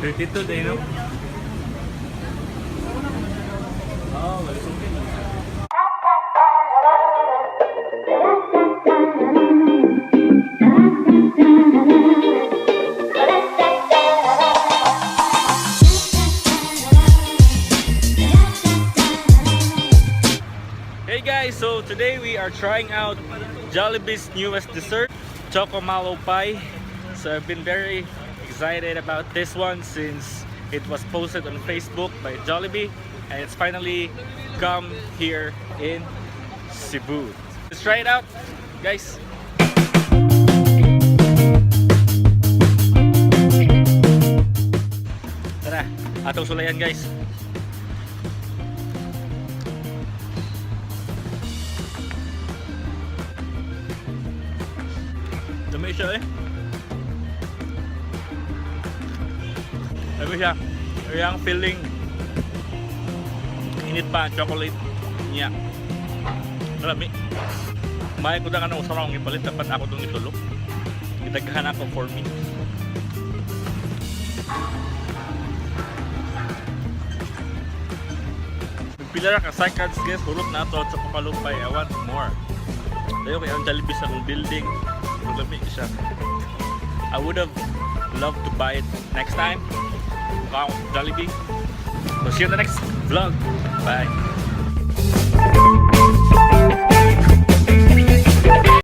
32 day, no? Oo, oh, malusog din. Hey guys, so today we are trying out Jollibee's newest dessert, Chocommallow Pie. So I've been very excited about this one since it was posted on Facebook by Jollibee, and it's finally come here in Cebu. Let's try it out, guys. Tara, atong sulayan, guys. Dami siya eh. Dami siya. Yung feeling init pa ang chocolate niya. Marami. May ko na kanang usa akong ipalit, dapat ako dong itulok. Gidaghan ako for me. Pila ra ka seconds, guys, hurot na to at sa pakalupay. I want more. Dayo kay ang Jollibee sa akong building. Malami siya. I would have loved to buy it next time. Mukha akong Jollibee. So see you in the next vlog. Bye.